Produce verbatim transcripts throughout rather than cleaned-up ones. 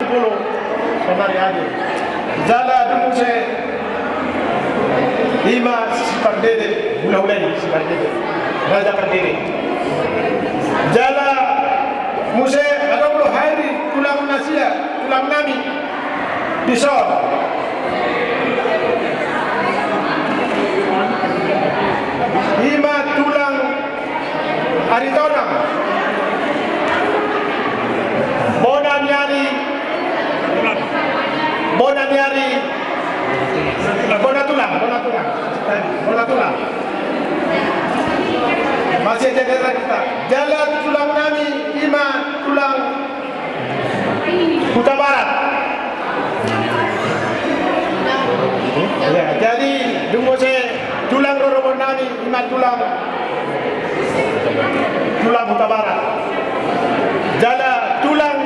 Olo, sonari adi. Jala dung muse ima si Pardede, hulahula i si Pardede, Raja Pardede. Jala muse adong do hahiri tulang na sia, tulang nami. Dison. Ima tulang Aritonang. Bona ni ari. Bona ni ari. Bona tulang, bona tulang. Bona tulang. Masih jadi kita. Jala tulang nami ima tulang Hutabarat. Ya, jadi dung muse tulang rorobot nami ima tulang, tulang Hutabarat. Jala tulang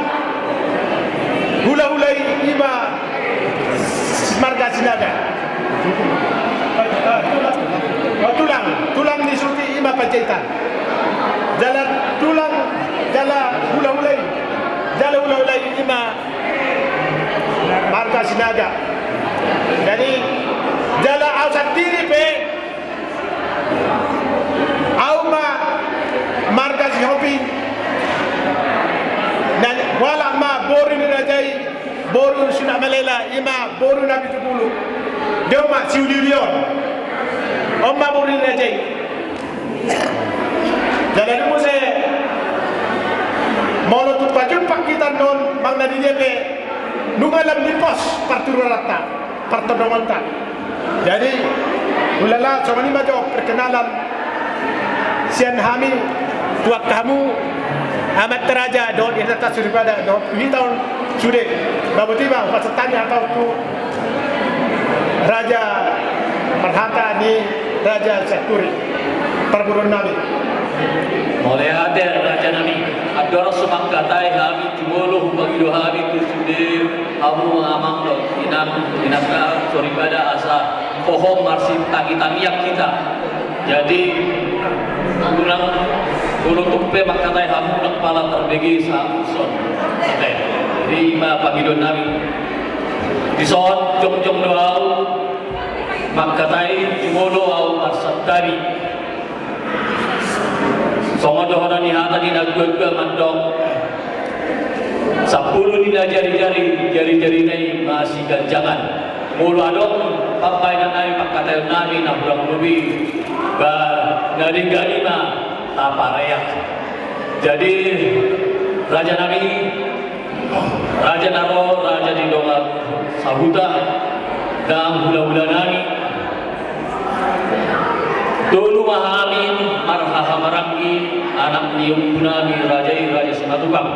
hulahula i ima marga Sinaga. Eh, eh, tulang, oh, tulang, tulang ni suti ima Panjaitan. Jala tulang, jala hulahula i, jala hulahula i ima marga Sinaga. Jadi jala au sandiri pe, au ma marga Sihombing. Na hualap ma boru ni raja i, boru Sunda Malela, ima boru na pitu pulu. Dia ma siuliulion. On ma boru ni raja i. Jala dung muse molo tung pajumpang hita annon manang na di dia pe, nunga lam di pos parturunanta, partondongonta. Jadi ulala, songon i ma jo perkenalan sian hami tu angka hamu amanta raja dohot inanta soripada dohot tu hita on sude. Ba boti ma hupasahat hami hata on tu raja, marhata ni raja Sianturi, parboruon nami. Mauliate raja nami. Andorang so mangkatai hami, jumolo hupangido hami tu sude hamu amang dohot inang, inanta soripada asa hohom marsitangitangian hita. Jadi unang, molo tung pe mangkatai hamu, unang pala tarbege sahat dison. Oke. Jadi ima pangidoan nami. Dison jongjong do au mangkatai, jumolo au marsantabi. Songon dohonon ni hata ni na guaguak mandok, sampulu ni na jarijari, jarijarina i masiganjangan. Molo adong pambahenan nami, pangkataion nami na hurang lobi, ba na denggan i ma tapareak. Jadi raja nami, raja na ro, raja di dongan sahuta, nang hulahula nami. Tolu ma hami marhahamaranggi, anak ni ompu nami raja i, raja Simatupang.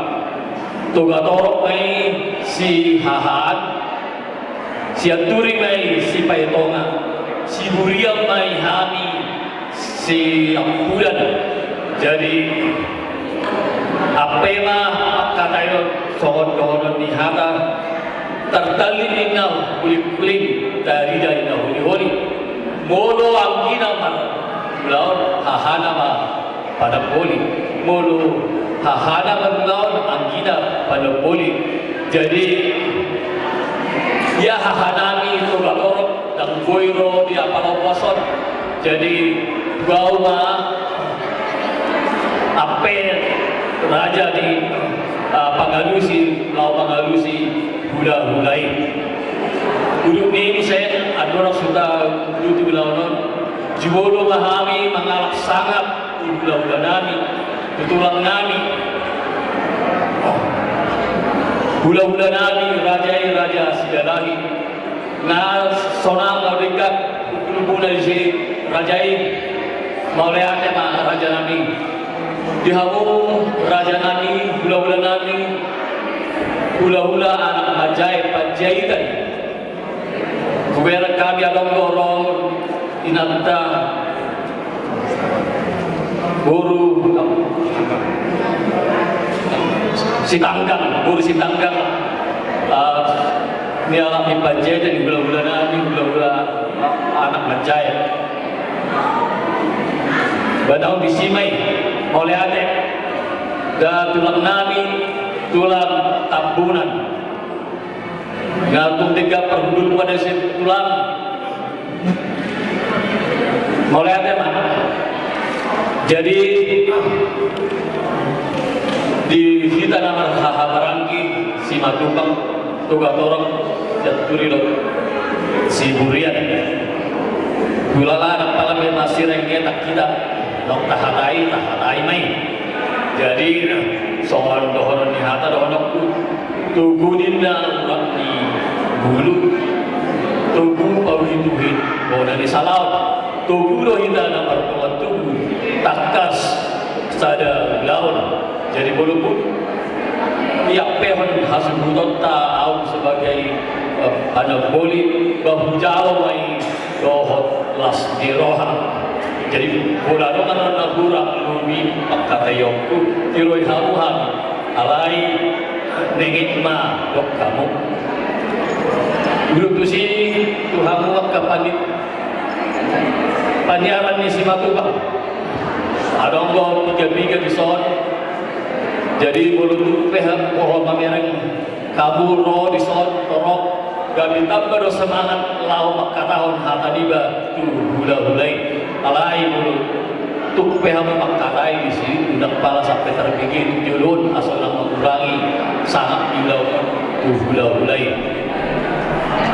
Toga torop ma i sihahaan, Sianturi ma i sipaetongan, Siburian ma i hami siampudan. Jadi ampe ma pangkataion, songon dohonon ni hata, tartallin ninna hulinghuling, tarida ninna holiholi. Molo anggina marulaon, hahana ma panamboli. Molo hahana marulaon, anggina panamboli. Jadi ia hahanami Toga Torop, ndang boi ro di apala upas on. Jadi tu au ma ampe raja di, ah, pangalusi, laho mangalusi hulahula i. Udut ni i muse, andorang so tauduti ulaon on, jumolo ma hami mangalap sangap tu hulahula nami, tu tulang nami. Hulahula nami, raja i, raja Sidalahi. Nga sonang na denggan lumbungna disi, raja i. Mauliate ma raja nami. Di hamu raja nami, hulahula nami, hulahula anak Manjait, Panjaitan. Hubereng hami adong do ro inanta boru Sitanggang, boru Sitanggang. Ah, ni anak ni Panjaitan, ni hulahula nami, hulahula anak Manjait. Ba naung disi ma i, mauliate. Da tulang nami, tulang Tambunan. Na tung denggan parhundulmu ate, si tulang. Mauliate ma. Jadi di hita na marhahamaranggi, Simatupang, Togatorop, Sianturi dohot Siburian. Hulala na pala be masirengetan hita, nunga tahatai, tahatai ma i. Jadi songon dohonon ni hata dohononku, togu ninna urat ni bulu, togu pauhituhit bona ni salaon. Togu do hita na mardongan tubu, tangkas sada ulaon. Jadi molo tung diampehon hasuhutonta, au sebagai, eh, anak boli, bah hujalo ma i dohot las ni roha. Jadi molo adong na hurang lobi pangkataionku, tiroi hamu hami, alai nenget ma dok hamu. Dulu tusi tu hamu angka pani-, paniaran ni Simatupang. Adong do piga-piga dison. Jadi molo tung pe ha-, pohon mamereng hamu ro dison torop, gabe tamba do semangat laho mangkatahon hata niba tu hulahula i. Alai molo tung pe hamu mangkatai disi, unang pala sampe tarbege tu jolo on, asa unang mangurangi sangap ni ulaon on tu hulahula i.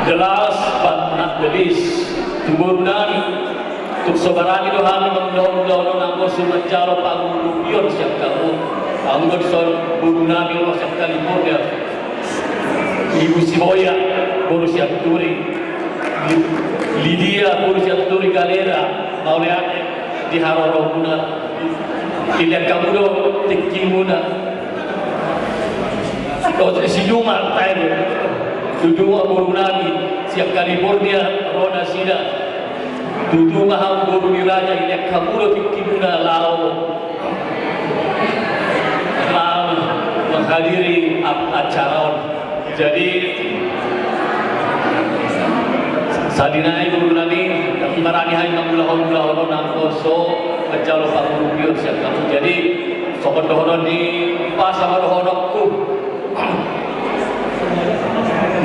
The last but not the least, tu boru nami, tung so barani do hami mangulahon ulaon on, anggo so manjalo pangurupion sian hamu. Anggo dison boru nami ro sian California, Ibu Siboya, boru Sianturi, Li-, Lidia, boru Sianturi Galera, mauliate di haroromuna. Dilehon hamu do tingkimuna. Dohot si Juma, tae, tu Juma boru nami sian California ro nasida. Tutu ma hamu boru ni raja, dilehon hamu do tingkimuna laho ma-, menghadiri ap-, acara on. Jadi sadari nai boru nami, ndang barani hami mangulahon ulaon on anggo so manjalo pangurupion sian hamu. Jadi songon dohonon ni umpasa ma dohononku.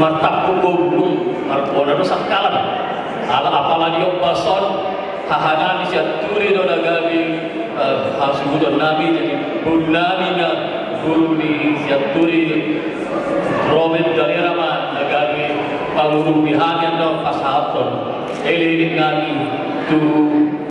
Martangkup do bulung, marbona do sangkalan. Ala apala di ombas on, haha nami Sianturi do na gabe, eh, hasuhuton nami, jadi boru nami na boru ni Sianturi, Robert Galera ma na gabe pangurupi hami, andorang pasahathon elek-elek nami tu